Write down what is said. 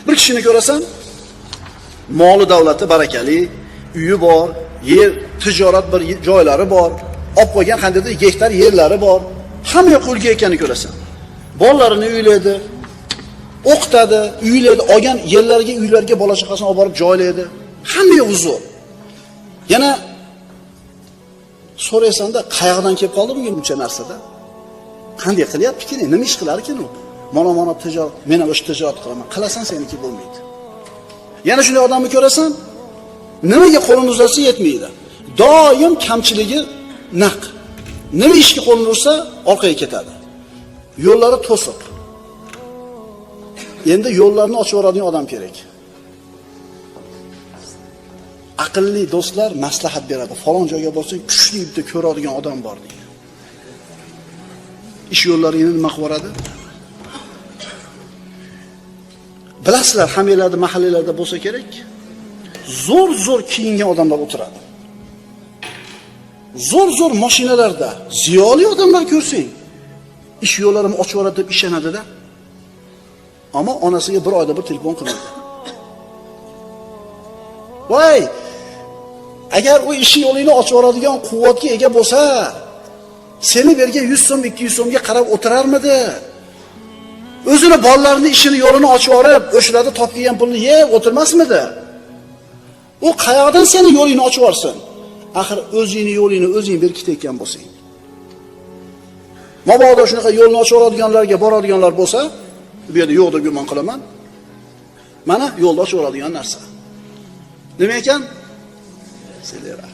Bir kishini ko'rasan, moli davlati barakali, uyi bor, yer, tijorat bir joylari bor, olib qo'ygan qandaydir gektar yerlari bor, hamma yoq ulga ekanini ko'rasan. Bolalarini uylaydi, o'qitadi, uylaydi, olgan yerlarga, uylarga bola chaqasini olib borib joylaydi. Hamma yoq zo'r. Yana so'raysanda, qayerdan kelib qoldi bunga buncha narsada? Qanday qilyapti-ki? Nima ish qilar ekan u? Mana tijorat, men ham o'sha tijorat qilaman. Qilasan, seniki bo'lmaydi. Yana shunday odamni ko'rasan, nimaga qo'lini uzatsa yetmaydi. Doim kamchiligi naq. Nima ishga qo'lini ursa, orqaga ketadi. Yo'llari to'siq. Endi yo'llarni ochib yuboradigan odam kerak. Aqlli do'stlar maslahat beradi. Falon joyga borsang, kuchli bitta ko'radigan odam bor deydi. Ish yo'llaringni nima qilib yuboradi? Bilasizlar, hammalarda mahallalarda bo'lsa kerak. Zo'r-zo'r kiyingan odamlar o'tiradi. Zo'r-zo'r mashinalarda ziyoli odamlar ko'rsang, ish yo'llarimni ochib yuboradi deb ishonadi-da. Ammo onasiga bir oyda bir telefon qilmaydi. Voy! Agar u ish yo'lini ochib yuboradigan quvvatga ega bo'lsa, seni bergan 100 so'm, 200 so'mga qarab o'tirarmidi? O'zini bolalarini ishini yo'lini ochib yuborib, o'shalarda topib kelgan pulni yeb o'tirmasmidi? U qayoqdan seni yo'lingni ochib yuborsin? Axir o'zingni yo'lingni o'zing berkitayotgan bo'lsang. Mabodo shunaqa yo'lni ochib yuboradiganlarga boradiganlar bo'lsa, bu yerda yo'q deb gumon qilaman. Mana yo'lni ochib yuboradigan narsa. Nima ekan? Selera.